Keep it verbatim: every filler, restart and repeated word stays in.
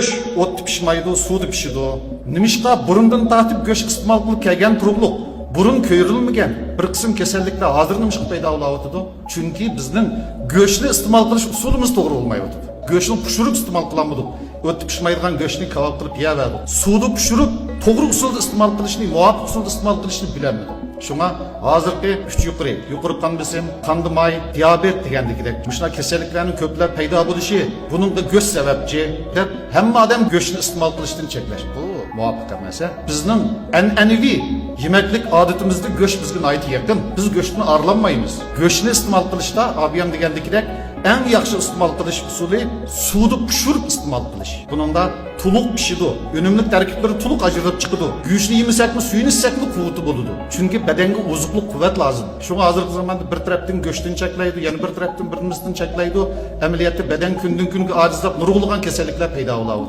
گۆش ئوتتا پىشمايدۇ، سۇدا پىشىدۇ. نېمىشقا بۇرۇندىن تارتىپ گۆش ئىستېمال قىلىپ كەلگەن تۇرۇقلۇق، بۇرۇن كۆرۈلمىگەن بىر قىسىم كېسەللىكلەر ھازىر نېمىشقا پەيدا بولاۋاتىدۇ؟ چۈنكى بىزنىڭ گۆشنى ئىستېمال قىلىش ئۇسۇلىمىز توغرا بولمايۋاتىدۇ. گۆشنى پىشۇرۇپ ئىستېمال قىلالمىدۇق. ئۆتتە پىشمايدىغان گۆشنى كاۋاپ قىلىپ يەۋەردۇق. سۇدا پىشۇرۇپ، توغرا ئۇسۇلدا ئىستېمال قىلىشنى، مۇۋاپىق ئۇسۇلدا ئىستېمال قىلىشنى بىلەلمىدۇق. شۇڭا ھازىرقى ئۈچ يۇقىرى، يۇقىرى قان بېسىم، قاندا ماي، دىيابېت دېگەندىكىدەك مۇشۇنداق كېسەللىكلەرنىڭ كۆپلەپ پەيدا بولۇشى، بۇنىڭغا گۆش سەۋەبچى دەپ ھەممە ئادەم گۆشنى ئىستېمال قىلىشتىن چەكلەش، بۇ مۇۋاپىق ئەمەس. بىزنىڭ ئەنئەنىۋى يېمەكلىك ئادىتىمىزدە گۆش بىزگە ناھايىتى يېقىن. بىز گۆشتىن ئارىلانمايمىز. گۆشنى ئىستېمال قىلىشتا ئابىيام دېگەندىكىدەك ئەڭ ياخشى ئىستېمال قىلىش ئۇسۇلى سۇدا پىشۇرۇپ ئىستېمال قىلىش. بۇنىڭدا تولۇق پىشىدۇ، ئۆسۈملۈك تەركىبلىرى تولۇق ئاجرىلىپ چىقىدۇ. گۆشنى يېمىسەكمۇ، سۈيىنى ئىچسەكمۇ قۇۋۋىتى بولىدۇ. چۈنكى بەدەنگە ئوزۇقلۇق، قۇۋۋەت لازىم. شۇڭا ھازىرقى زاماندا بىر تەرەپتىن گۆشتىن چەكلەيدۇ، يەنە بىر تەرەپتىن بىر نېمىسىدىن چەكلەيدۇ. ئەمەلىيەتتە بەدەن كۈندىن كۈنگە ئاجىزلاپ، نۇرغۇنلىغان كېسەللىكلەر پەيدا بولاۋاتىدۇ.